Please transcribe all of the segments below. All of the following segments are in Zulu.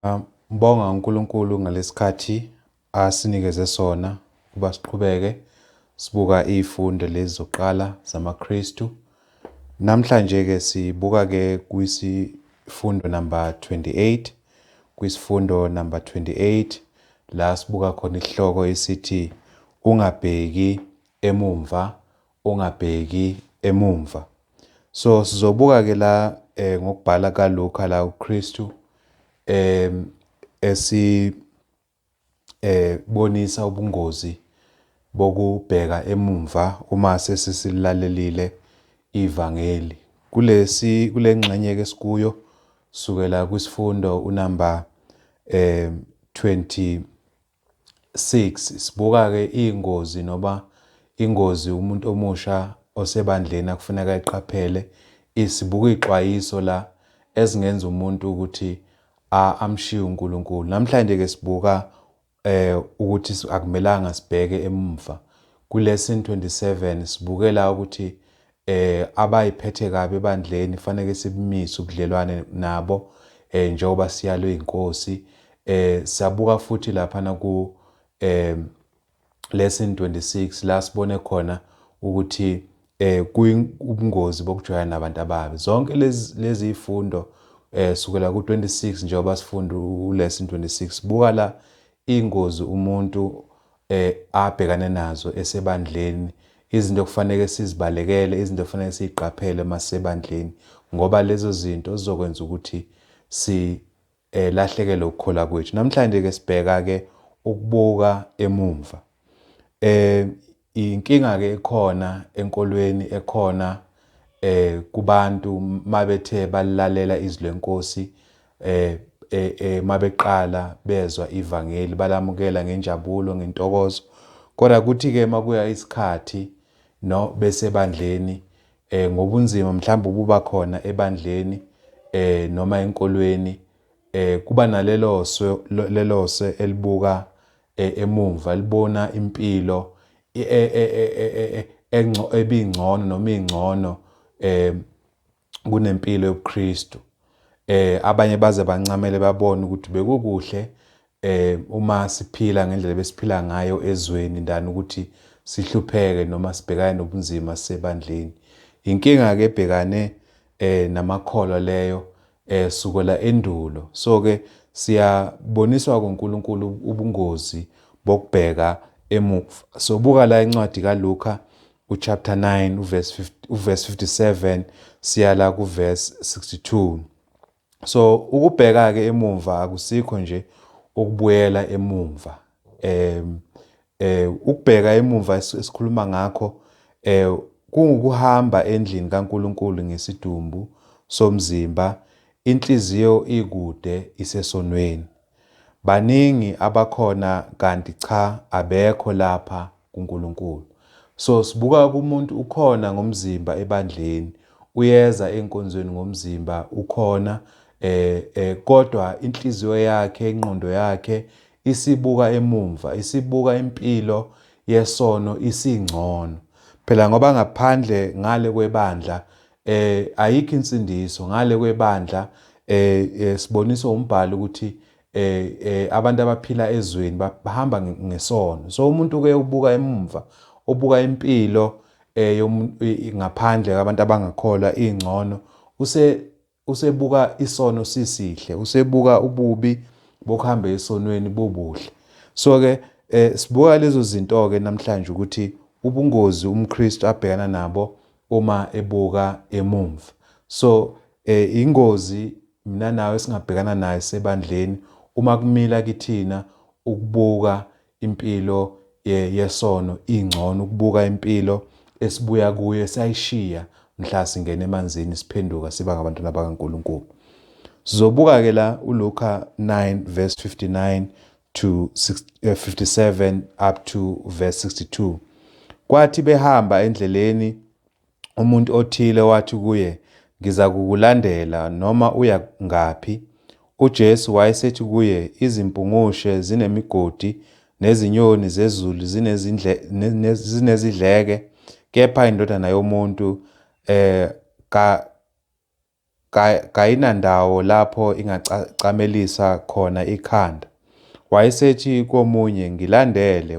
Siyabonga uNkulunkulu ngalesikhathi asinikeze sona ukuba siqhubeke sibuka izifundo lezi zokuqala zamaKristu. Namhlanje-ke sibuka-ke kwisifundo number 28, kwisifundo number 28 la sibuka khona isihloko esithi ungabheki emumva, ungabheki emumva. So sizobuka-ke la ngokubhala kaLuka la uKristu esi bonisa ubungozi bokubheka emumva uma sesisilalelile ivangeli. Kulesi kule ngxenye ke sikuyo sukela kwisifundo unumber 26 sibuka ke ingozi noma ingozi umuntu omusha osebandleni akufuneka eqaphele. Isibuka ixwayiso la ezingenza umuntu ukuthi amshiye uNkulunkulu. Namhlanje ke sibuka ukuthi akumelanga sibheke emumva. Ku lesson 27 sibukela ukuthi abayiphethe kabi ebandleni fanele sibumise ubudlelwane nabo njengoba siyalwe inkosi. Siyabuka futhi lapha na ku lesson 26 la sibone khona ukuthi kuyubungozi bokujwayela nabantu ababi. Zonke lezi izifundo sukela ku 26 njengoba sifunda u lesson 26 buka la ingozi umuntu abhekane nazo esebandleni, izinto kufanele sizibalekele, izinto kufanele siziqaphele masebandleni, ngoba lezo zinto zizokwenza ukuthi si lahlekele ukukholwa kwethu. Namhlanje ke sibheka ke ukubuka emumva. Inkinga ke ekhona enkolweni ekhona kubantu mabethe balalela izwi lenkosi, mabeqala bezwa ivangeli balamukela ngenjabulo ngentokozo, kodwa kuthi ke makuya isikhathi no besebandleni ngobunzima mhlawumbe ububa khona ebandleni noma enkolweni, kuba nalelo swe lelose elibuka emumva, libona impilo ebingcono noma ingcono kunempilo yobuKristu. Abanye baze bancamele babone ukuthi bekukuhle uma siphila ngendlela besiphila ngayo ezweni ndani ukuthi sihlupheke noma sibhekane nobunzima sebandleni. Inkinga ke ebhekane namakholwa leyo sukela endulo. So ke siyaboniswa kuNkulunkulu ubungozi bokubheka emuva. So buka la incwadi kaLuka uchapter 9 uverse 57 siyala kuverse 62. So ukubheka ke emumva akusikho nje ukubuyela emumva. Ukubheka emumva esikhuluma ngakho kungukuhamba endlini kaNkulunkulu ngesidumbu somzimba, inhliziyo ikude isesonweni. Baningi abakhona kanti cha abekho lapha kuNkulunkulu. So sibuka kumuntu ukhona ngomzimba ebandleni, uyeza enkonzweni ngomzimba ukhona, kodwa inhliziyo yakhe, ingqondo yakhe isibuka emumva, isibuka impilo yesono isingcono. Phela ngoba ngaphandle ngale kwebandla ayikho insindiso, ngale kwebandla siboniswa umbhalo ukuthi abantu abaphila ezweni bahamba ngesono. So umuntu ke ubuka emumva, ubuka impilo ngaphandle kwabantu abangakholwa ingcono, usebuka isono sisihle, usebuka ububi bokuhamba esonweni bubuhle. So ke sibuka lezo zinto ke namhlanje ukuthi ubungozi umKristu abhekana nabo uma ebuka emumva. So ingozi mina nawe singabhekana nayo sebandleni uma kumila kithina ukubuka impilo yesono ingcono, ukubuka impilo esibuya kuyo esayishiya mhla singena emanzini siphenduka siba ngabantwana bakaNkulunkulu. Sizobuka ke la uLuka 9 verse 59 to 57 up to verse 62. Kwathi behamba endleleni umuntu othile wathi kuye, ngiza kukulandela noma uya ngaphi. uJesu wayesethi kuye, izimpungushe zinemigodi nezinyoni zezulu zinezidleke, kepha indodana yomuntu Kayinandawo lapho ingacamelisa khona ikhanda. Wayesethi komunye, Ngilandele.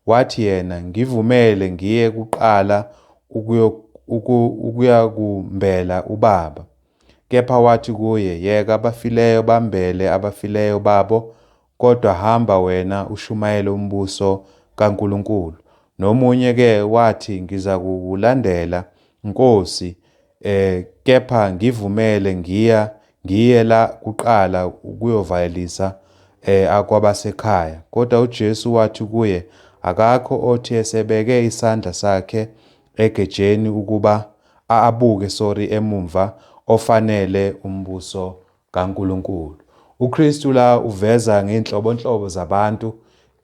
Wathi yena, Ngivumele ngiye kuqala ukuyakumbela ubaba. Kepha wathi kuye, Yeka abafileyo bambele abafileyo babo, kodwa hamba wena ushumayele umbuso kaNkulunkulu. Nomunye-ke wathi, Ngizakukulandela, Nkosi, kepha ngivumele ngiye la kuqala ukuyovalelisa kwabasekhaya. Kodwa uJesu wathi kuye, Akakho othi esebeke isandla sakhe egejeni ukuba abuke emumva ofanele umbuso kaNkulunkulu. UKristu la uveza ngey'nhlobonhlobo zabantu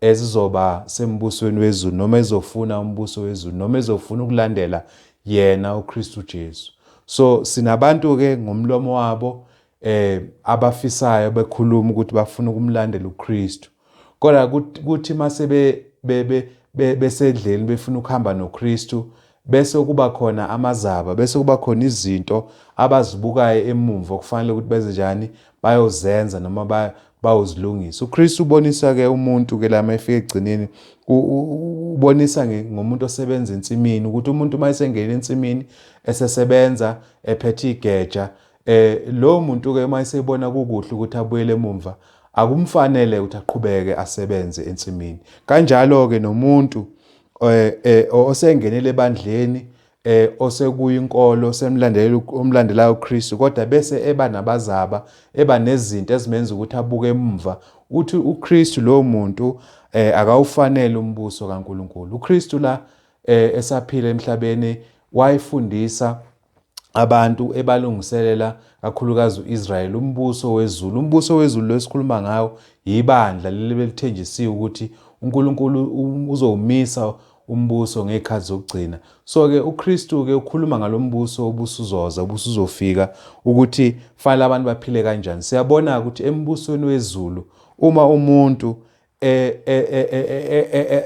ezizoba sembusweni wezulu noma ezofuna umbuso wezulu noma ezofuna ukulandela yena uKristu Jesu. So sinabantu-ke ngomlomo wabo abafisayo bekhuluma ukuthi bafuna ukumlandela uKristu, kodwa kuthi mase besendleleni befuna ukuhamba noKristu, bese kuba khona amazaba, bese kuba khona izinto abazibukayo emumva okufanele ukuthi benze njani, bayozenza noma bayozilungisa. UKristu ubonisa-ke umuntu-ke la uma efika ekugcineni, ubonisa ngomuntu osebenza ensimini, ukuthi umuntu uma esengena ensimini esesebenza ephethe igeja, lowo muntu-ke uma esebona kukuhle ukuthi abuyele emumva, akumfanele ukuthi aqhubeke asebenze ensimini. Kanjalo-ke nomuntu osengenele ebandleni, osekuyinkolo, osemlandela omlandelayo uKristu, kodwa bese eba nabazaba, eba nezinto ezimenza ukuthi abuke emumva, uthi uKristu lowo muntu akawufanele umbuso kaNkulunkulu. UKristu la esaphila emhlabeni wayefundisa abantu ebalungiselela kakhulukazi uIsrael umbuso wezulu. Umbuso wezulu lo esikhuluma ngawo yibandla leli belithenjisiwe ukuthi uNkulunkulu uzowumisa umbuso ngezikhathi zokugcina. So-ke uKristu-ke ukhuluma ngalombuso obusuzoza, obusuzofika, ukuthi fanele abantu baphile kanjani. Siyabona ukuthi embusweni wezulu uma umuntu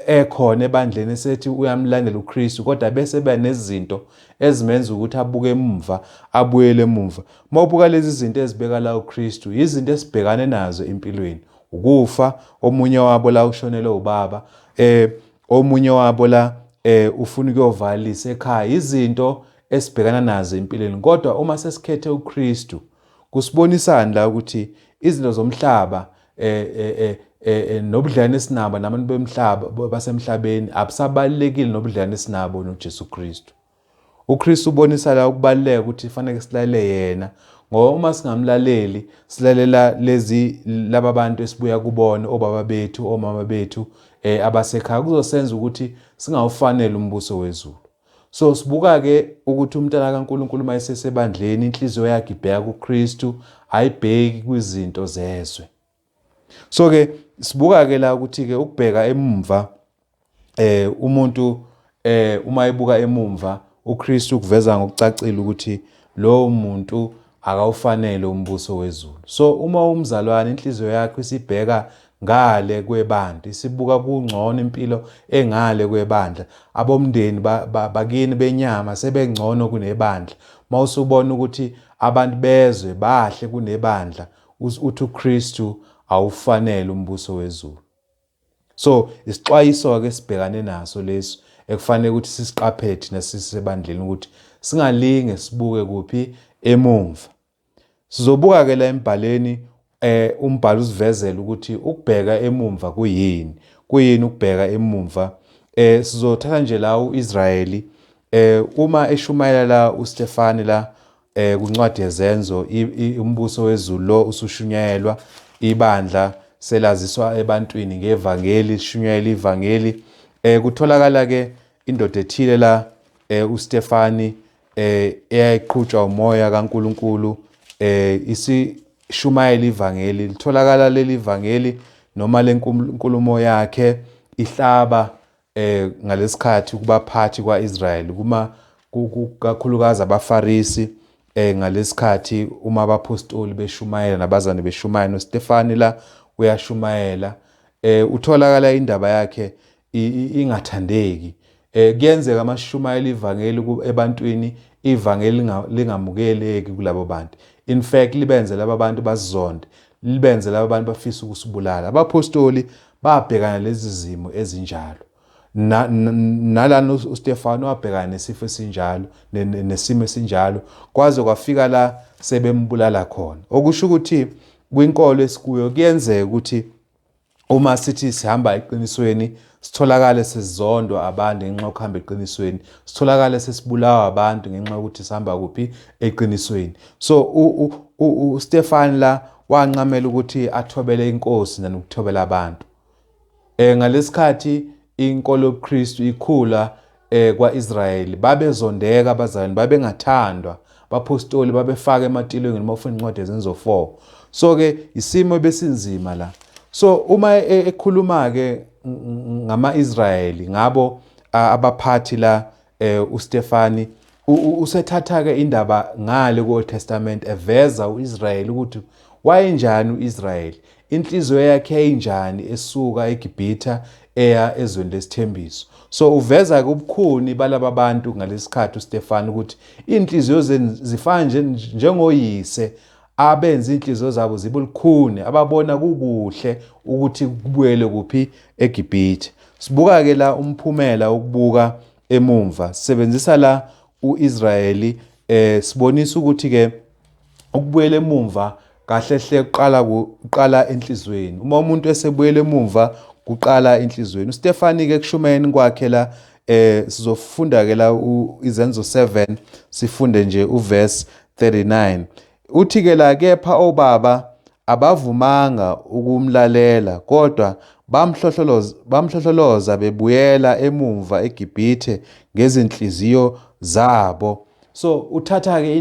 ekhona ebandleni esethi uyamlandela uKristu, kodwa bese eba nezinto ezimenza ukuthi abuke emumva, abuyele emumva. Uma ubuka lezi zinto ezibeka la uKristu, izinto esibhekane nazo empilweni, ukufa, omunye wabo la ushonelwe ubaba, omunye wabo la ufuna ukuyovalisa ekhaya, izinto esibhekana nazo empilweni. Kodwa uma sesikhethe uKristu, kusibonisani la ukuthi izinto zomhlaba nobudlelwane esinabo nabantu bomhlaba basemhlabeni abusabalulekile nobudlelwane esinabo noJesu Kristu. uKristu ubonisa la ukubaluleka ukuthi fanele silalele yena, ngoba uma singamlaleli silalela lezi laba bantu esibuya kubona, obaba bethu, omama bethu abasekhaya, kuzosenza ukuthi singawufanele umbuso wezulu. So sibuka-ke ukuthi umntana kaNkulunkulu uma esesebandleni inhliziyo yakhe ibheka kuKristu, ayibheki kwizinto zezwe. So-ke sibuka-ke la ukuthi-ke ukubheka emumva, umuntu uma ebuka emumva, uKristu ukuveza ngokucacile ukuthi lowo muntu akawufanele umbuso wezulu. So uma umzalwane inhliziyo yakhe isibheka ngale kwebandla, isibuka kungcono impilo engale kwebandla, abomndeni bakini benyama sebengcono kunebandla, mawusubona ukuthi abantu bezwe bahle kunebandla, uthi uKristu awufanele umbuso wezulu. So isixwayiso-ke sibhekane naso leso ekufanele ukuthi sisiqaphele thina sisebandleni, ukuthi singalinge sibuke kuphi emumva. Sizobuka-ke la embhaleni, umbhalo usivezela ukuthi ukubheka emumva kuyini, kuyini ukubheka emumva. Sizothatha nje la uIsrayeli, uma eshumayela la uStefani la kuncwadi yeZenzo, umbuso wezulu lo usushunyayelwa, ibandla selaziswa ebantwini ngevangeli, lishunyayela ivangeli. Kutholakala ke indoda ethile la, uStefani, eyayiqhutshwa umoya kaNkulunkulu, isishumayela ivangeli. Litholakala leli vangeli noma lenkulumo yakhe ihlaba ngalesikhathi kubaphathi kwaIsrael, kuma kakhulukazi abaFarisi, ngalesikhathi uma abapostoli beshumayela nabazane beshumayela, noStefani la uyashumayela, utholakala indaba yakhe ingathandeki. Kuyenzeka amashumayela ivangeli ebantwini ivangeli lingamukeleki kulabo bantu. In fact, libenze laba bantu bazonde, libenze laba bantu bafisa ukusibulala. Abaphostoli babhekana lezi zimo ezinjalo. Nalana uStefano wabhekana nesifo esinjalo, nesimo esinjalo, kwaze kwafika la sebembulala khona. Okusho ukuthi kwinkolo esikuyo kuyenzeka ukuthi uma sithi sihamba eqinisweni sitholakale sesizondwa abantu ngenxa yokuhamba eqinisweni, sitholakale sesibulawa abantu ngenxa yokuthi sihamba kuphi eqinisweni. So uStefan la wancamela ukuthi athobele inkosi nanokuthobela abantu. Ngalesikhathi inkolo yobuKristu ikhula kwa-Israyeli, babezondeka abazalwane, babengathandwa, abaphostoli babefaka ematilongweni uma ufunda incwadi yeZenzo 4. So ke isimo ebesinzima la. So uma ekhuluma ke ngama-Israyeli, ngabo abaphathi la, uStefani usethatha ke indaba ngale ku-Old Testament, eveza uIsrayeli ukuthi wayenjani uIsrayeli, inhliziyo yakhe yayinjani esuka eGibhithe eya ezweni lesithembiso. So uveza ke ubukhuni balaba bantu ngalesikhathi uStefani ukuthi inhliziyo zenu zifana njengoyise abenza inhliziyo zabo zibe lukhuni, ababona kukuhle ukuthi kubuyele kuphi eGibhithe. Sibuka ke la umphumela wokubuka emumva, sisebenzisa la uIsrayeli, sibonisa ukuthi ke ukubuyela emumva kahle hle kuqala enhlizweni. Uma umuntu esebuyela emumva kuqala enhlizweni. uStefani ke kushumayeni kwakhe la, sizofunda ke la iZenzo 7, sifunde nje uverse 39. Uthi ke la, kepha obaba abavumanga ukumlalela, kodwa bamhlohloloza bebuyela emumva eGibhithe ngezinhliziyo zabo. So uthatha ke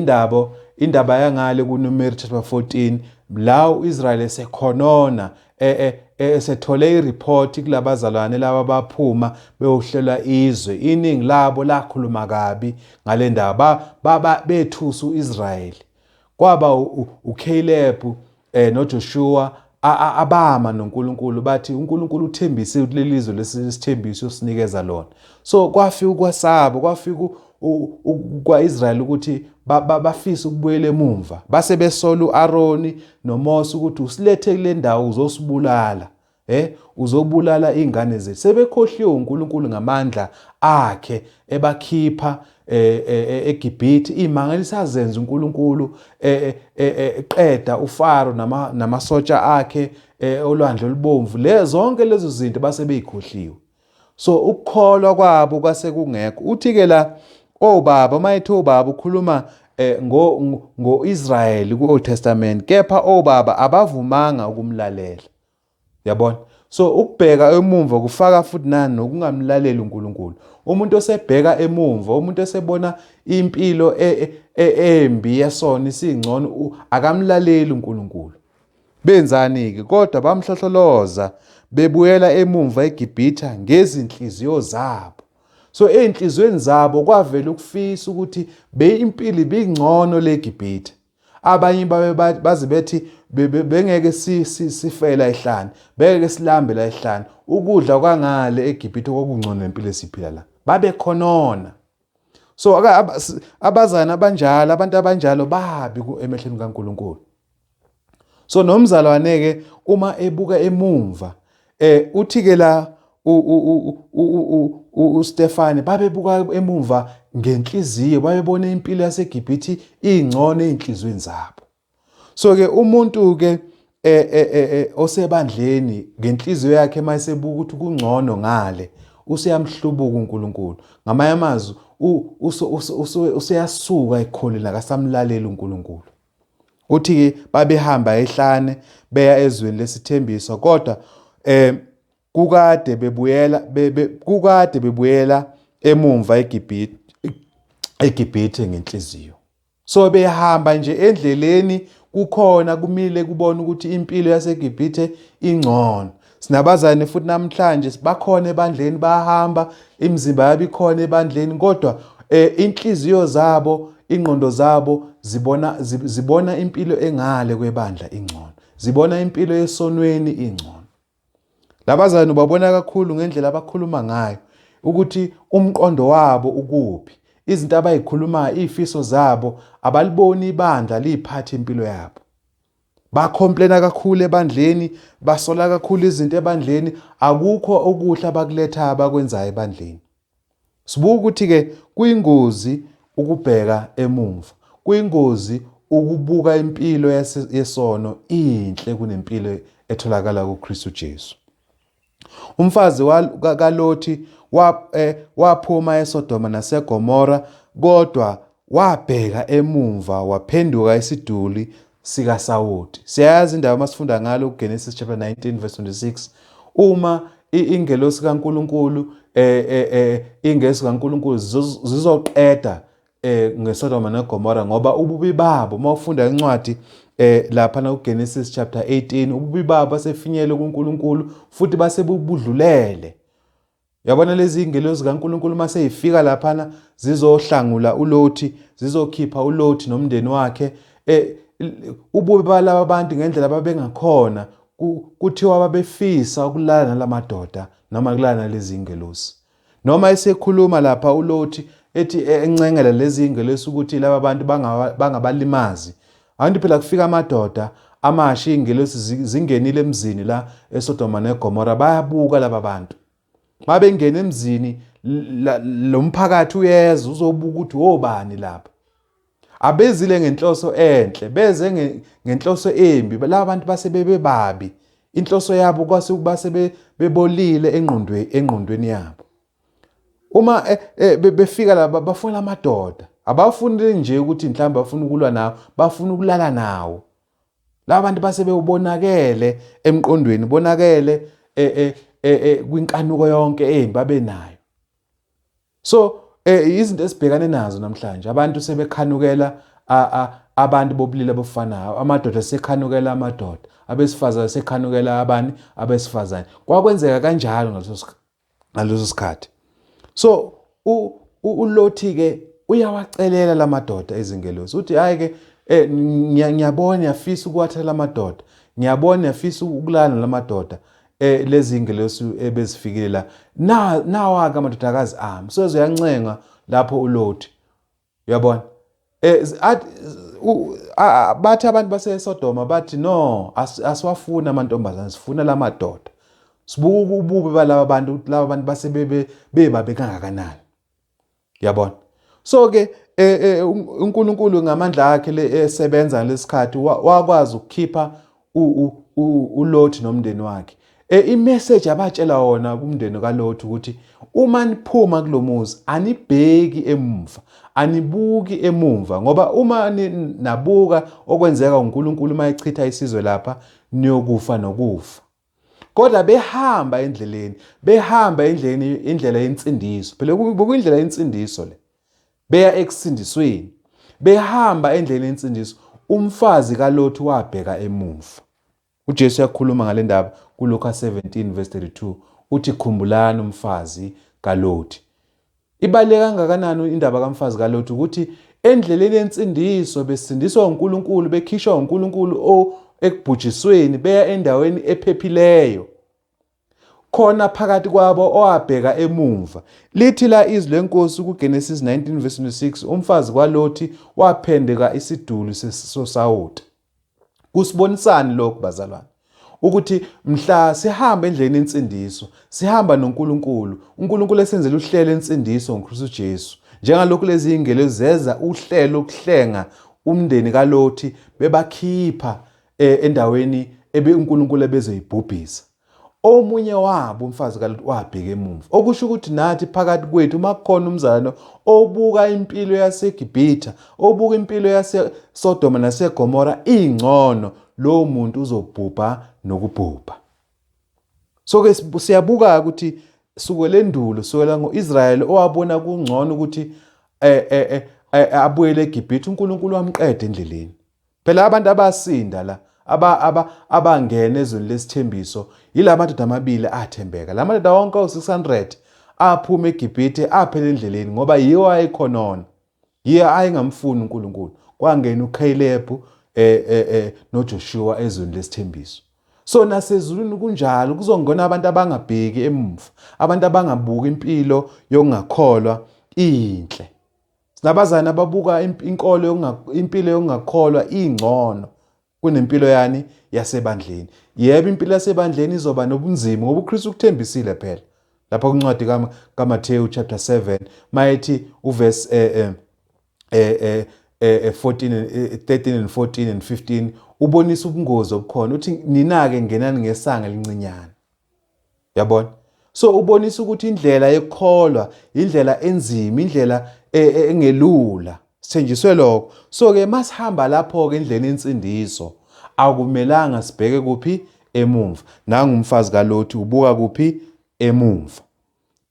indaba yangale kuNumeri chapter 14, la uIsrael esekhonona, esethole ireport kulabazalwane laba baphuma beyohlela izwe. Iningi labo lakhuluma kabi ngale ndaba, bethusa uIsrael. Kwaba uCaleb noJoshua abama noNkulunkulu, bathi uNkulunkulu uthembise ukuthi leli zwe lesithembiso usinikeza lona. So kwafika ukwesaba, kwafika kwaIsrael ukuthi bafisa ukubuyela emumva, base besola uAaroni noMose ukuthi usilethe kule ndawo uzosibulala, uzobulala izingane zethu. Sebekhohliwe uNkulunkulu ngamandla akhe ebakhipha eGibhithe, imangaliso azenza uNkulunkulu, eqeda uFaro namasotsha akhe olwandle olubomvu, le zonke lezo zinto base beyikhohliwe. So ukukholwa kwabo kwase kungekho. Uthi ke la obaba, uma ethi obaba ukhuluma ngoIsrael ku-Old Testament, kepha obaba abavumanga ukumlalela. Yabona? So ukubheka emumva kufaka futhi nani nokungamlaleli uNkulunkulu. Umuntu osebheka emumva, umuntu osebona impilo embi yesona isingcono, akamlaleli uNkulunkulu. Benzani-ke? Kodwa bamhlohloloza bebuyela emumva eGibhithe ngezinhliziyo zabo. So ey'nhliziyweni zabo kwavela ukufisa ukuthi impilo ibingcono leGibhithe. Abanye babe baze bethi bengeke sifela ehlane, bengeke silambe la ehlane, ukudla kwangale eGibhithe kwakungcono nempilo esiphila la. Babekhonona. So abazana abanjalo, abantu abanjalo babi emehlweni kaNkulunkulu. So nomzalwane ke uma ebuka emumva, uthi ke la uStefane babebuka emumva ngenhliziyo, babebona impilo yaseGibhithe ingcono ezinhlizweni zabo. So ke umuntu ke osebandleni ngenhliziyo yakhe mayesebuka ukuthi kungcono ngale, useyamhlubuka uNkulunkulu. Ngamanye amazwi useyasuka ekukholweni, akasamlaleli uNkulunkulu. Uthi ke babehamba ehlane beya ezweni lesithembiso, kodwa kukade bebuyela emumva eGibhithe ngenhliziyo. So behamba nje endleleni, kukhona kumile kubona ukuthi impilo yaseGibhithe ingcono. Sinabazane futhi namhlanje bakhona ebandleni, bayahamba, imizimba yabo ikhona ebandleni, kodwa inhliziyo zabo, ingqondo zabo zibona impilo engale kwebandla ingcono, zibona impilo yesonweni ingcono. Labazane ubabona kakhulu ngendlela abakhuluma ngayo ukuthi umqondo wabo ukuphi. Izinto abayikhulumayo, izifiso zabo, abaliboni ibandla liyiphatha impilo yabo. Bacomplaina kakhulu ebandleni, basola kakhulu izinto ebandleni, akukho okuhle abakulethayo abakwenzayo ebandleni. Sibuka ukuthi-ke kuyingozi ukubheka emumva, kuyingozi ukubuka impilo yesono inhle kunempilo etholakala kuKristu Jesu. Umfazi kaLothi waphuma eSodoma naseGomora kodwa wabheka emumva waphenduka isiduli sikaSawoti. Siyayazi indaba masifunda ngalo kuGenesis chapter 19 verse 26. Uma ingelosi kaNkuluNkulu ingelosi kaNkuluNkulu zizoqeda ngeSodoma neGomora ngoba ububi babo, uma ufunda incwadi lapha na kuGenesis chapter 18, ububi babo basefinyele kuNkulunkulu futhi basebubudlulele. Yabona lezi ingelosi kaNkulunkulu uma seyifika laphana zizohlangula uLothi, zizokhipha uLothi nomndeni wakhe. Ububi balaba bantu ngendlela babengakhona, kuthiwa babefisa ukulala nalamadoda noma kulala nalezi ingelosi. Noma esekhuluma lapha uLothi ethi encengela lezi ingelosi ukuthi laba bantu bangabalimazi. Anti phela kufika amadoda amasha, iy'ngelosi zingenile emzini la eSodoma neGomora, bayabuka laba bantu. Mabengena emzini lo mphakathi uyeza uzobuka ukuthi obani lapha. Abezile ngenhloso enhle, beze ngenhloso embi. Laba bantu base bebebabi. Inhloso yabo kwase base bebolile engqondweni yabo. Uma befika laba bafuna amadoda, abafuni nje ukuthi mhlawumbe bafuna ukulwa nawo, bafuna ukulala nawo. Laba bantu base bewubonakele emqondweni, bonakele kwinkanuko yonke embi abenayo. So izinto esibhekane nazo namhlanje, abantu sebekhanukela abantu bobulili obufanayo, amadoda sekhanukela amadoda, abesifazane sekhanukela abani abesifazane. Kwakwenzeka kanjalo ngaleso sikhathi. So uLothi ke uyawacelela lamadoda ezingelosi, uthi hayi ke ngiyabona ngiyafisa ukuwathatha lamadoda, ngiyabona ngiyafisa ukulala nalamadoda. Lezi ingelosi ebezifikile la, nawa ke amadodakazi ami. So uyancenga lapho uLothi, uyabona. Bathi abantu baseSodoma bathi no, asiwafuni amantombazane, sifuna lamadoda. Sibuka ububi balaba bantu ukuthi laba bantu base bebabe kangakanani, uyabona. So ke uNkulunkulu ngamandla akhe esebenza lesikhathi wakwazi ukukhipha uLothi nomndeni wakhe. I-message abatshela wona kumndeni kaLothi ukuthi uma niphuma kulomuzi anibheki emumva, anibuki emumva, ngoba uma nabuka okwenzeka uNkulunkulu uma echitha isizwe lapha niyokufa nokufa. Kodwa behamba endleleni, behamba endleleni, indlela yensindiso. Phela bekuyindlela yensindiso le. Beya ekusindisweni. Behamba endleleni yensindiso. Umfazi kaLothi wabheka emuva. uJesu uyakhuluma ngale ndaba kuLuka 17 verse 32, uthi khumbulani umfazi kaLothi. Ibaluleke kangakanani indaba kamfazi kaLothi ukuthi endleleni yensindiso besindiswa uNkulunkulu, bekhishwa uNkulunkulu ekubhujisweni beya endaweni ephephileyo. Khona phakathi kwabo owabheka emumva. Lithi la izwi lenkosi kuGenesis 19 verse 26, umfazi kwaLothi waphenduka isiduli sosawoti. Kusibonisani lokhu bazalwane? Ukuthi mhla sihamba endleleni yensindiso, sihamba noNkulunkulu, uNkulunkulu esenzela uhlelo ensindiso ngoKristu Jesu. Njengalokhu lezi ingelosi zeza uhlelo ukuhlenga umndeni kaLothi bebakhipha endaweni ebe uNkulunkulu ebezoyibhubhisa. Omunye wabo umfazi kaLothi wabheka emumva. Okusho ukuthi nathi phakathi kwethu uma kukhona umzalwane obuka impilo yaseGibhithe, obuka impilo yaseSodoma naseGomora ingcono, lowo muntu uzobhubha nokubhubha. So ke siyabuka ukuthi sukela endulo, sukela ngo-Israyeli owabona kungcono ukuthi abuyele eGibhithe, uNkulunkulu wamqeda endleleni. Phela abantu abasinda la abangena ezweni lesithembiso yila madoda amabili athembeka. La madoda wonke awu-600 aphuma eGibhithe aphela endleleni ngoba yiwo ayekhonona. Yiyo ayengamfuni uNkulunkulu. Kwangena uCaleb noJoshua ezweni lesithembiso. So nasezulwini kunjalo, kuzongena abantu abangabheki emuva, abantu abangabuki impilo yokungakholwa inhle. Sinabazalwane ababuka inkolo, impilo yokungakholwa ingcono kunempilo yani yasebandleni. Yebo, impilo yasebandleni izoba nobunzima ngoba uKristu ukuthembisile phela. Lapha kwincwadi kaMathewu chapter 7 mayethi uverse 14, 13 and 14 and 15 ubonisa ubungozi obukhona, uthi nina-ke ngenani ngesango elincinyane. Yabona? So ubonisa ukuthi indlela yokukholwa indlela enzima, indlela engelula. Sithenjiswe lokho. So ke masihamba lapho ke endleleni yensindiso, akumelanga sibheke kuphi? Emumva. Nangu umfazi kaLothi ubuka kuphi? Emumva.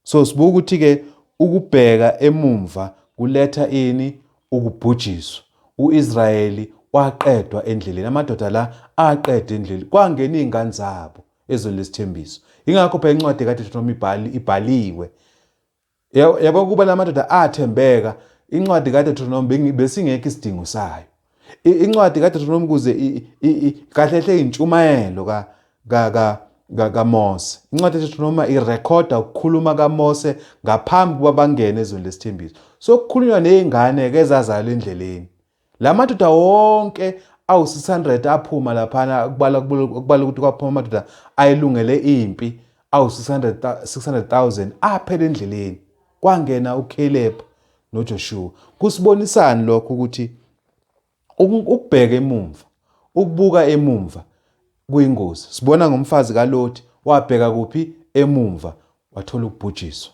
So sibuka ukuthi ke ukubheka emumva kuletha ini? Ukubhujiswa. UIsrayeli waqedwa endleleni, amadoda la aqedwa endleleni, kwangena izingane zabo ezweni lesithembiso. Ingakho phela incwadi kaDeuteronomy ibhaliwe. Yabo, kuba lamadoda athembeka, incwadi kaDeuteronomy besingekho isidingo sayo. Incwadi kaDeuteronomy kuze kahle hle intshumayelo ka ka ka kaMose. Incwadi kaDeuteronomy irekhoda ukukhuluma kaMose ngaphambi kuba bangene ezweni lesithembiso. So kukhulunywa nezingane ke ezazalwa endleleni. La madoda wonke awu-600 aphuma laphana, kubala ukuthi kwaphuma amadoda ayelungele impi awu-600,000 aphela endleleni. Kwangena uCaleb noJoshua. Kusibonisani lokho? Ukuthi ukubheka emumva, ukubuka emumva kuyingozi. Sibona ngomfazi kaLothi, wabheka kuphi? Emumva, wathola ukubhujiswa.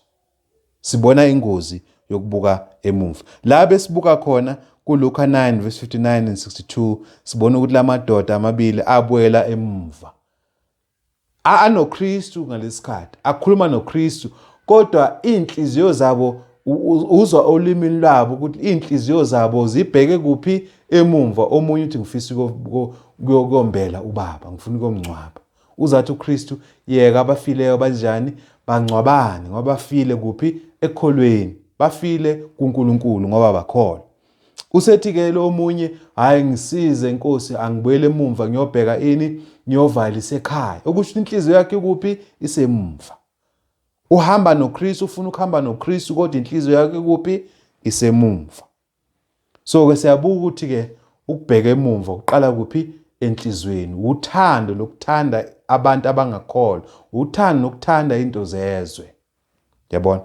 Sibona ingozi yokubuka emumva. La besibuka khona kuLuka 9 verse 59 and 62, sibona ukuthi lamadoda amabili abuyela emumva. AnoKristu ngalesikhathi, akhuluma noKristu, kodwa inhliziyo zabo, uzwa olimini lwabo ukuthi inhliziyo zabo zibheke kuphi? Emumva. Omunye uthi ngifisa ukuyombela ubaba, ngifuna ukuyomngcwaba. Uzathi uKristu, yeka abafileyo banjani bangcwabane, ngoba bafile kuphi? Ekholweni, bafile kuNkulunkulu ngoba bakholwa. Usethi-ke lo omunye, hhayi ngisize Nkosi, angibuyele emumva ngiyobheka ini, ngiyovalisa ekhaya. Okusho inhliziyo yakhe ikuphi? Isemumva. Uhamba noKristu, ufuna ukuhamba noKristu, kodwa inhliziyo yakhe ikuphi? Isemumva. So-ke siyabuka ukuthi-ke ukubheka emumva kuqala kuphi? Enhliziyweni. Uthando lokuthanda abantu abangakholwa, uthando lokuthanda into zezwe. Yabona?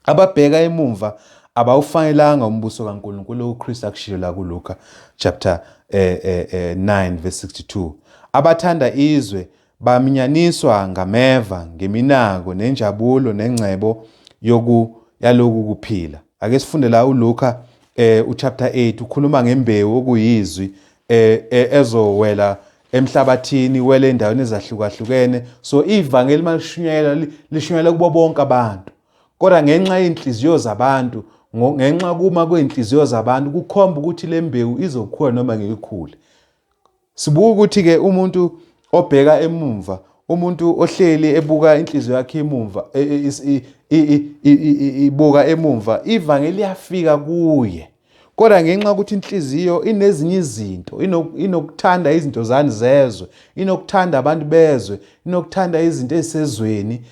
Ababheka emumva abawufanelanga umbuso kaNkulunkulu, uKristu akushilo la kuLuka chapter 9 verse 62. Abathanda izwe baminyaniswa ngameva, ngeminako nenjabulo nengcebo yoku yaloku kuphila. Ake sifunde la uLuka uchapter 8, ukhuluma ngembewu okuyizwi ezowela emhlabathini, wele endaweni ezahlukahlukene. So ivangeli malishunyayelwa lishunyayelwa kubo bonke abantu, kodwa ngenxa yezinhliziyo zabantu, ngenxa kuma kwezinhliziyo zabantu kukhomba ukuthi le mbewu izokhula noma ngeke ikhule. Sibuka ukuthi-ke umuntu obheka emumva, umuntu ohleli ebuka inhliziyo yakhe emumva, ibuka emumva, ivangeli liyafika kuye, kodwa ngenxa yokuthi inhliziyo inezinye izinto, inokuthanda izinto zani zezwe, inokuthanda abantu bezwe, inokuthanda izinto ezisezweni,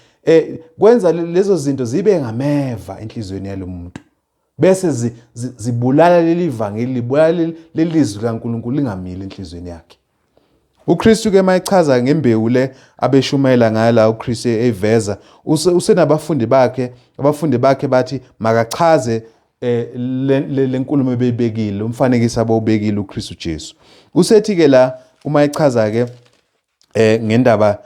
kwenza lezo zinto zibe ngameva enhliziyweni yalomuntu, bese zibulala leli vangeli, libulala leli zwi likaNkulunkulu, lingamili enhliziyweni yakhe. UKristu ke mayechaza ngembewu le abeshumayela ngayo la, uKristu eveza usenabafundi bakhe, abafundi bakhe bathi makachaze le nkulumo ebeyibekile, umfanekiso abawubekile uKristu Jesu. Usethi ke la uma echaza ke ngendaba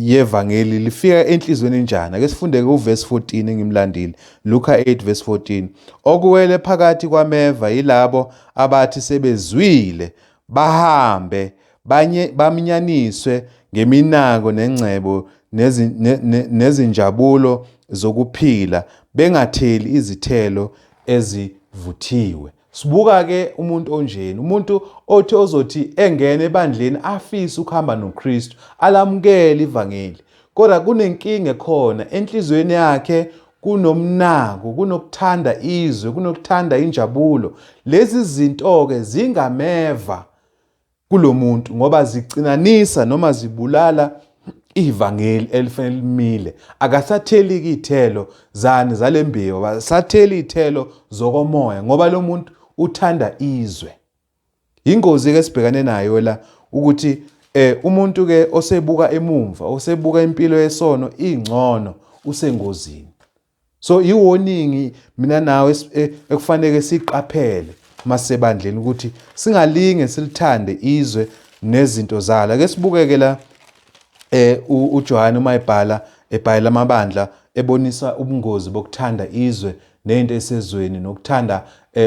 yevangeli lifika enhlizweni enjani, ake sifunde ke uverse 14 engimlandile, Luka 8 verse 14. Okuwele phakathi kwameva yilabo abathi sebezwile bahambe banye baminyaniswe ngeminako nengcebo nezinjabulo zokuphila, bengatheli izithelo ezivuthiwe. Sibuka ke umuntu onjeni, umuntu othi ozothi engene ebandleni afise ukuhamba noKristu, alamukele ivangeli, kodwa kunenkinga ekhona enhliziyweni yakhe, kunomnako, kunokuthanda izwe, kunokuthanda injabulo. Lezi zinto-ke zingameva kulomuntu ngoba zicinanisa noma zibulala Ivangeli elifanele limile. Akasatheli iy'thelo zani zalembewu, akasatheli iy'thelo zokomoya ngoba lo muntu uthanda izwe. Yingozi ke sibhekane nayo la ukuthi umuntu ke osebuka emumva, osebuka impilo yesono ingcono, usengozini. So i-warning mina nawe ekufanele siqaphele masebandleni ukuthi singalinge silithande izwe nezinto zalo. Ake sibukeke la uJohane uma ebhala ebhalela amabandla ebonisa ubungozi bokuthanda izwe nento esezweni nokuthanda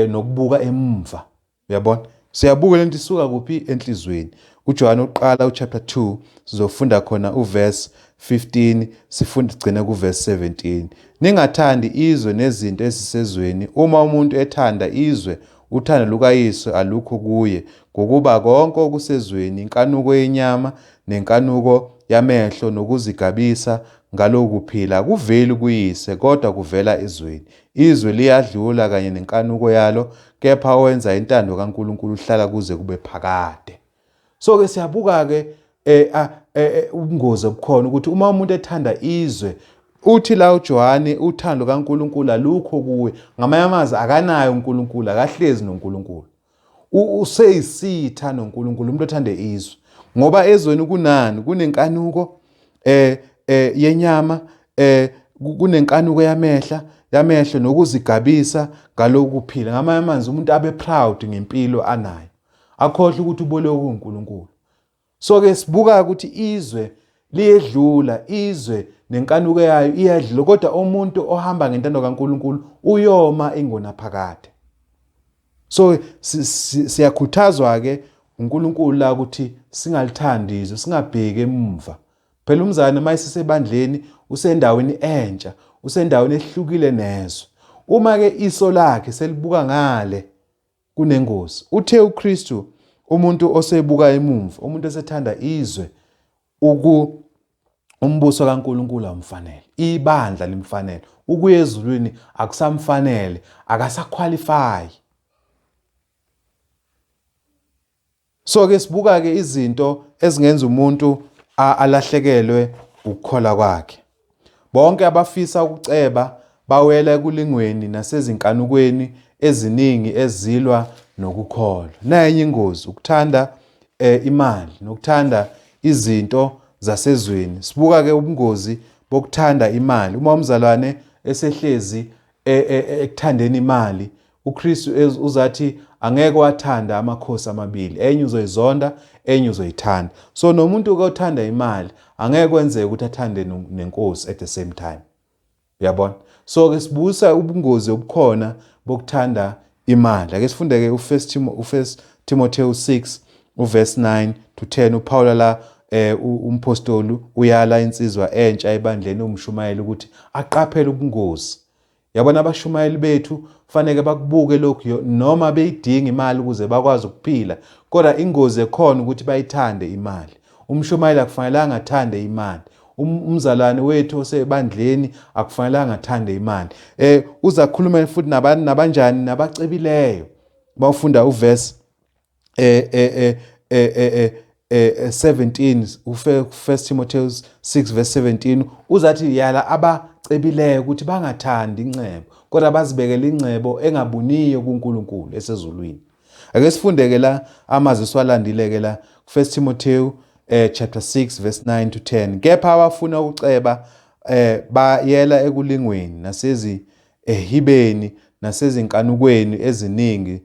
nokubuka emumva. Uyabona? Siyabuka lento isuka kuphi enhlizweni. UJohane uqala uchapter 2 sizofunda khona uverse 15 sifunde sigcine kuverse 17. Ningathandi izwe nezinto ezisezweni. Uma umuntu ethanda izwe, uthando lukaYise alukho kuye, ngokuba konke okusezweni, inkanuko yenyama nenkanuko yamehlo nokuzigabisa ngalokhu kuphila akuveli kuYise, kodwa kuvela ezweni. Izwe liyadlula kanye nenkanuko yalo, kepha owenza intando kaNkulunkulu uhlala kuze kube phakade. So ke siyabuka ke ubungozi obukhona ukuthi uma umuntu ethanda izwe, uthi la uJohane uthando kaNkulunkulu alukho kuye. Ngamanye amazwi akanayo uNkulunkulu, akahlezi noNkulunkulu. Useyisitha noNkulunkulu umuntu othande izwe. Ngoba ezweni kunani? Kunenkanuko yenyama, kunenkanuko yamehla, yamehlo nokuzigabisa ngalokhu kuphila. Ngamanye amazwi umuntu abe proud ngempilo anayo, akhohlwe ukuthi ubolekwe kuNkulunkulu. So ke sibuka ukuthi izwe liyedlula, izwe nenkanuko yayo iyadlula, kodwa umuntu ohamba ngentando kaNkulunkulu uyoma ingonaphakade. So siyakhuthazwa ke uNkulunkulu la ukuthi singalithandi izwe, singabheki emumva. Phela umzalwane uma esesebandleni usendaweni entsha, usendaweni ehlukile nezwe. Uma ke iso lakhe selibuka ngale kunengozi. Uthe uKristu umuntu osebuka emumva, umuntu osethanda izwe, uku umbuso kaNkulunkulu awumfanele, ibandla limfanele, ukuya ezulwini akusamfanele, akasaqualify. So ke sibuka ke izinto ezingenza umuntu alahlekelwe ukukholwa kwakhe. Bonke abafisa ukuceba bawela ekulingweni nasezinkanukweni eziningi ezilwa nokukholwa. Nayenye ingozi ukuthanda imali nokuthanda izinto zasezweni. Sibuka ke ubungozi bokuthanda imali. Uma umzalwane esehlezi ekuthandeni imali, uKristu uzathi angeke wathanda amakhosi amabili, enye uzoyizonda, enye uzoyithanda. So nomuntu othanda imali angeke kwenzeke ukuthi athande nenkosi at the same time. Uyabona? So ke sibusa ubungozi obukhona bokuthanda imali. Ake sifunde ke uFirst Timotheo 6 uverse 9 to 10. uPaul la umpostoli uyala insizwa entsha ebandleni umshumayeli ukuthi aqaphele ubungozi. Yabona abashumayeli bethu faneke bakubuke lokhu noma beyidinga imali ukuze bakwazi ukuphila, kodwa ingozi ekhona ukuthi bayithande imali. Umshumayeli akufanelanga athande imali. Umzalwane wethu osebandleni akufanelanga athande imali. Uzakhuluma futhi nabantu nabanjani nabacebileyo. Bawufunda uverse 17, uFirst Timothy 6 verse 17, uzathi yala abacebileyo ukuthi bangathandi incebo, kodwa bazibekele incebo engabuniyo kuNkulunkulu esezulwini. Ake sifundeke la amazwi siwalandile-ke la First Timothy chapter 6 verse 9 to 10. Kepha abafuna ukuceba bayela ekulingweni nasezi ehibeni nasezinkanukweni eziningi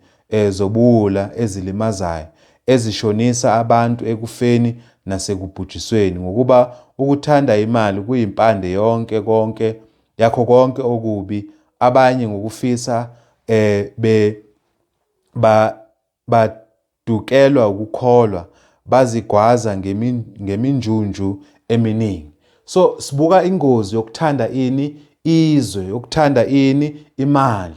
zobuwula ezilimazayo, ezishonisa abantu ekufeni nasekubhujisweni. Ngokuba ukuthanda imali kuyimpande yonke konke yakho konke okubi, abanye ngokufisa be badukelwa ukukholwa, bazigwaza ngeminjunju eminingi. So sibuka ingozi yokuthanda ini izwe, yokuthanda ini imali.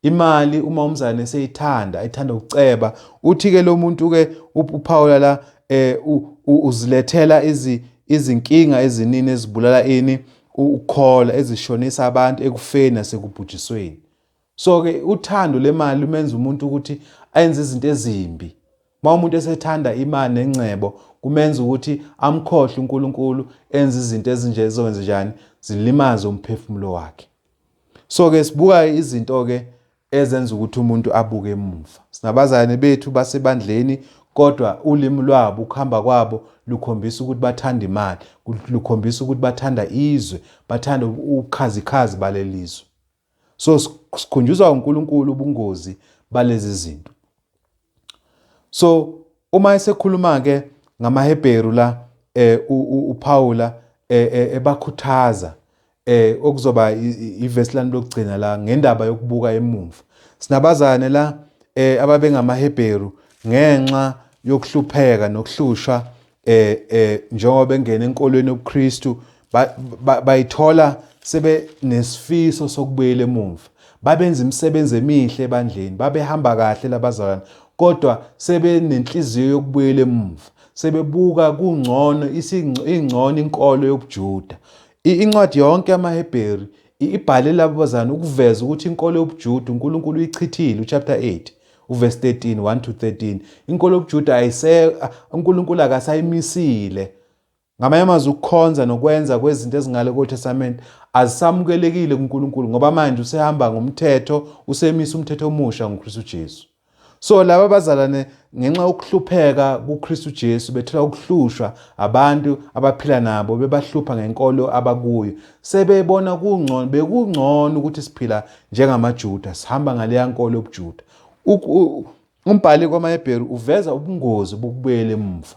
Imali uma umzalwane eseyithanda, ethanda ukuceba, uthi ke lo muntu ke uPaul la uzilethela izinkinga eziningi ezibulala ini ukukholwa, ezishonisa abantu ekufeni nasekubhujisweni. So ke uthando lemali lumenza umuntu ukuthi ayenze izinto ezimbi. Uma umuntu esethanda imali nengcebo kumenza ukuthi amkhohle uNkulunkulu, enze izinto ezinje ezokwenza njani, zilimaze umphefumulo wakhe. So-ke sibuka izinto-ke ezenza ukuthi umuntu abuke emuva. Sinabazalwane bethu basebandleni kodwa ulimi lwabo, ukuhamba kwabo lukhombisa ukuthi bathanda imali, lukhombisa ukuthi bathanda izwe, bathanda ubukhazikhazi balelizwe. So sikhunjuzwa uNkulunkulu ubungozi balezi zinto. So uma esekhuluma ke ngamaHebheru la uPaula ebakhuthaza okuzoba ivesi lami lokugcina la ngendaba yokubuka emuva. Sinabazane la ababengamaHebheru ngenxa yokuhlupheka nokuhlushwa njengoba bengena enkolweni yobuKristu bayithola sebenesifiso sokubuyela emuva. Babenza imisebenzi emihle ebandleni, babehamba kahle labazalwane, kodwa sebenenhliziyo yokubuyela emuva, sebebuka kungcono, ingcono inkolo yobuJuda. Incwadi yonke yamaHebheru ibhale labo bazalwane ukuveza ukuthi inkolo yobuJuda uNkulunkulu uyichithile, uchapter 8 uverse 13, 1 to 13. Inkolo yobuJuda ayise uNkulunkulu akasayimisile. Ngamanye amazwi ukukhonza nokwenza kwezinto ezingale kweOld Testament azisamukelekile kuNkulunkulu ngoba manje usehamba ngomthetho, usemisa umthetho omusha ngoKristu Jesu. So laba bazalwane ngenxa yokuhlupheka kuKristu Jesu bethola ukuhlushwa abantu abaphila nabo bebahlupha ngenkolo abakuyo, sebebona kungcono, bekungcono ukuthi siphila njengamaJuda, sihamba ngaleya nkolo yobuJuda. Umbhali kwamaHebheru uveza ubungozi bokubuyela emuva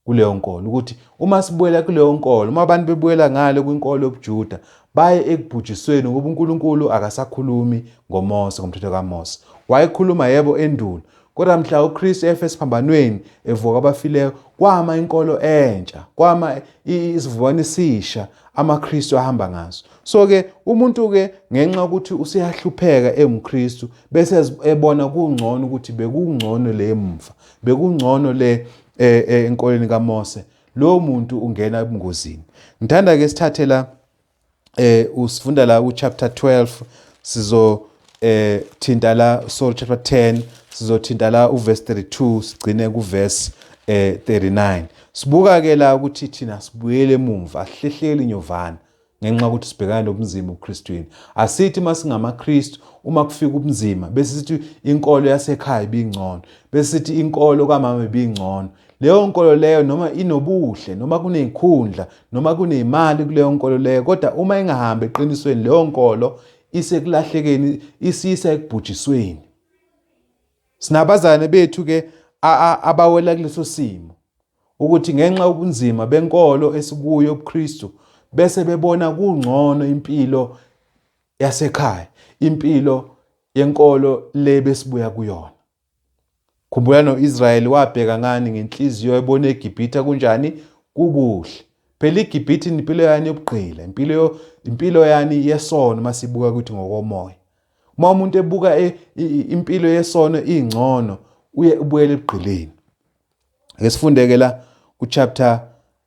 kuleyo nkolo, ukuthi uma sibuyela kuleyo nkolo, uma abantu bebuyela ngale kwinkolo yobuJuda baye ekubhujisweni, ngoba uNkulunkulu akasakhulumi ngoMose, ngomthetho kaMose. Wayekhuluma yebo endulo, kodwa mhla uKristu efe esiphambanweni evuka abafileyo, kwama inkolo entsha, kwama isivumelwano esisha amaKristu ahamba ngaso. So-ke umuntu-ke ngenxa yokuthi useyahlupheka engumKristu bese ebona kungcono ukuthi bekungcono le emva, bekungcono le enkolweni kaMose, lowo muntu ungena ebungozini. Ngithanda ke sithathe la usifunda la ku chapter 12, sizo thinta la, sorry, chapter 10, sizothinta la uverse 32 sigcine ku verse 39. Sibuka ke la ukuthi thina sibuyele emuva, asihlehleli inyovana ngenxa yokuthi sibhekana nobunzima ebuKristwini. Asithi uma singamaKristu uma kufika ubunzima bese sithi inkolo yasekhaya ibingcono, bese sithi inkolo kamama ibingcono. Leyo nkolo leyo noma inobuhle, noma kunezikhundla, noma kunemali kuleyo nkolo leyo, kodwa uma ingahambi eqinisweni leyo nkolo isekulahlekeni, isiyisa ekubhujisweni. Sinabazane bethu ke abawela kuleso simo ukuthi ngenxa yobunzima benkolo esikuyo yobuKristu bese bebona kungcono impilo yasekhaya, impilo yenkolo le besibuya kuyona. Khumbula no-Israyeli wabheka ngani ngenhliziyo ebona eGibhithe kunjani? Kukuhle. Phela iGibhithe impilo yani yobugqila, impilo yani yesono masibuka ukuthi ngokomoya. Uma umuntu ebuka impilo yesono ingcono, uye ubuyele ebugqileni. Ake sifundeke la kuchapter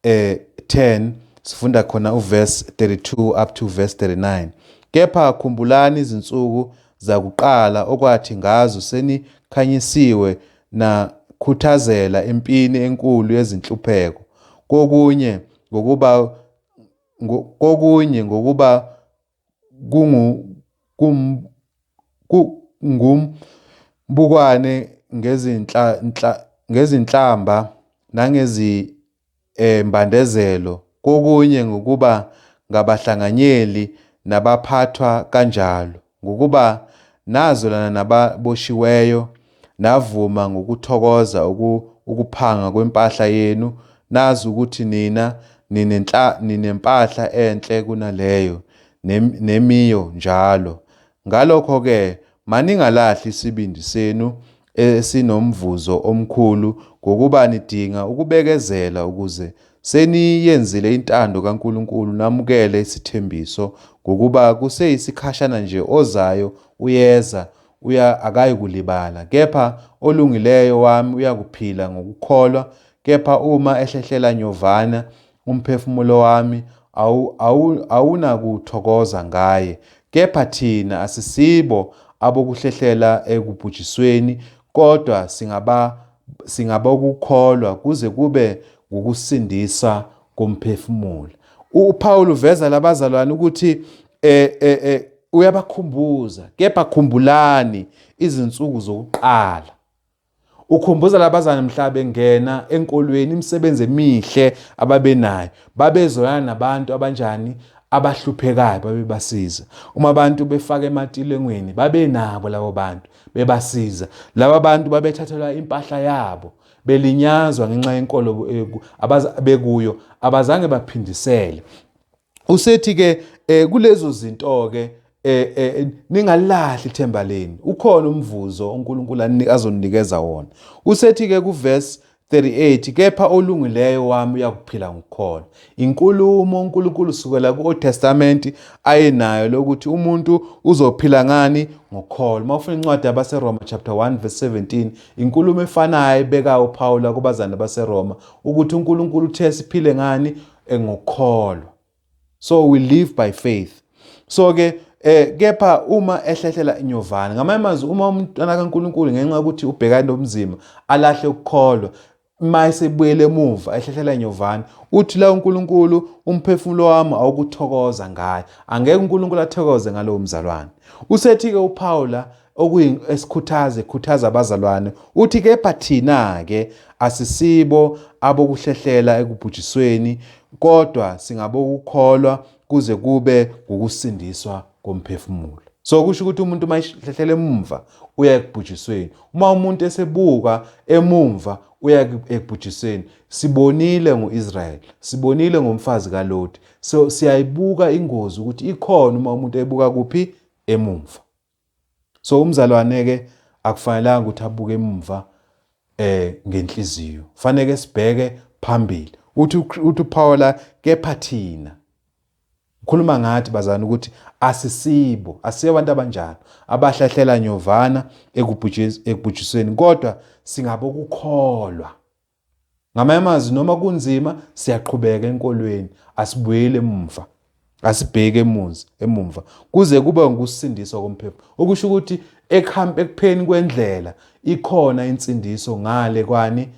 10, sifunda khona uverse 32 up to verse 39. Kepha khumbulani izinsuku zakuqala okwathi ngazo senikhanyisiwe nakhuthazela empini enkulu yezinhlupheko, kokunye ngokuba kokunye ngokuba kungumbukwane ngezinhlamba nangezimbandezelo, kokunye ngokuba ngabahlanganyeli nabaphathwa kanjalo, ngokuba nazwelana nababoshiweyo, navuma ngokuthokoza ukuphanga kwempahla yenu, nazi ukuthi nina ninempahla enhle kunaleyo nemiyo njalo. Ngalokho-ke maningalahli isibindi senu esinomvuzo omkhulu, ngokuba nidinga ukubekezela ukuze seniyenzile intando kaNkulunkulu namukele isithembiso, ngokuba kuseyisikhashana nje ozayo uyeza, uya akayikulibala. Kepha olungileyo wami uyakuphila ngokukholwa, kepha uma ehlehlela nyovana umphefumulo wami awunakuthokoza ngaye. Kepha thina asisibo abokuhlehlela ekubhujisweni, kodwa singabokukholwa kuze kube ngukusindisa komphefumulo. UPaul uveza labazalwane ukuthi uyabakhumbuza, kepha khumbulani izinsuku zokuqala. Ukhumbuza labazane mhla bengena enkolweni, imisebenzi emihle ababenayo, babezolana nabantu abanjani abahluphekayo, babebasiza. Uma abantu befaka ematilengweni, babenabo labo bantu bebasiza. Laba bantu babethathelwa impahla yabo, belinyazwa ngenxa yenkolo bekuyo, abazange baphindisele. Usethi ke kulezo zinto ke ningalahli ithemba lenu, ukhona umvuzo uNkulunkulu azonikeza wona. Usethi ke kuverse 38, kepha olungileyo wami uyakuphila ngokukholwa. Inkulumo uNkulunkulu sukela ku-Old Testament ayenayo lokuthi umuntu uzophila ngani? Ngokukholwa. Uma ufuna incwadi yabaseRoma chapter 1 verse 17, inkulumo efanayo ebeka uPaul kubazane baseRoma ukuthi uNkulunkulu uthe siphile ngani? Ngokukholwa. So we live by faith. So ke kepha uma ehlehlela inyovana, ngamanye amazwi, uma umntwana kaNkulunkulu ngenxa yokuthi ubhekane nobunzima alahle ukukholwa, uma esebuyele emuva ehlehlela inyovana, uthi la uNkulunkulu, umphefumulo wami awukuthokoza ngaye. Angeke uNkulunkulu athokoze ngalowo mzalwane. Usethi-ke uPaula esikhuthaze khuthaza abazalwane, uthi kepha thina-ke asisibo abokuhlehlela ekubhujisweni, kodwa singabokukholwa kuze kube ngukusindiswa komphefumulo. So kusho ukuthi umuntu uma ehlehlela emumva uya ekubhujisweni. Uma umuntu esebuka emumva uya ekubhujisweni. Sibonile ngo-Israel, sibonile ngomfazi kaLoti. So siyayibuka ingozi ukuthi ikhona uma umuntu ebuka kuphi? Emumva. So umzalwane ke akufanelanga ukuthi abuke emumva ngenhliziyo. Fanele sibheke phambili. Uthi uPaula kepha thina, ukhuluma ngathi bazana ukuthi asisibo, asiyo abantu abanjalo abahlahlela nyovana ekubhujisweni, kodwa singabokukholwa. Ngamanye amazwi, noma kunzima siyaqhubeka enkolweni, asibuyeli emumva, asibheke emumva kuze kube ngukusindiswa komphefumulo. Okusho ukuthi ekupheni kwendlela ikhona insindiso ngale kwani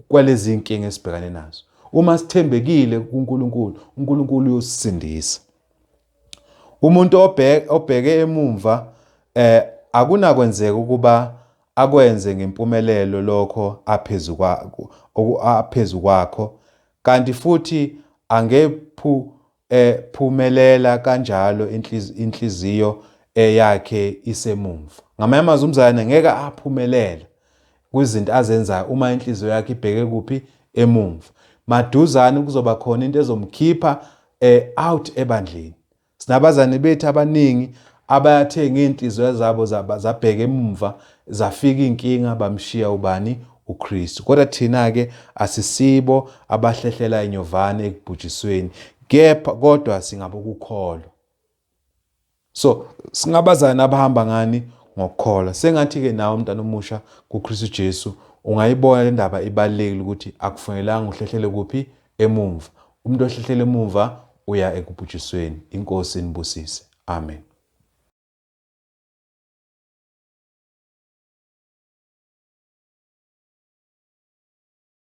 kwalezi inkinga esibhekane nazo. Uma sithembekile kuNkulunkulu, uNkulunkulu uyosisindisa. Umuntu obheke emumva akunakwenzeka ukuba akwenze ngempumelelo lokho aphezu kwakho, kanti futhi angephumelela kanjalo inhliziyo yakhe isemumva. Ngamanye amazwi, umzalwane ngeke aphumelele kwizinto azenzayo uma inhliziyo yakhe ibheke kuphi? Emumva. Maduzane kuzoba khona into ezomkhipha out ebandleni. Sinabazane bethu abaningi abayathenga iy'nhliziyo zabo zabheka emumva, zafika iy'nkinga, bamshiya ubani? uKristu. Kodwa thina-ke asisibo abahlehlela inyovane ekubhujisweni, kepha kodwa singabokukholwa. So singabazana abahamba ngani? Ngokukholwa. Sengathi-ke nawe mntana omusha kuKristu Jesu ungayibona le ndaba ibalulekile ukuthi akufanelanga uhlehlele kuphi? Emumva. Umuntu ohlehlele emumva uya ekubhujisweni. Inkosi inibusise. Amen.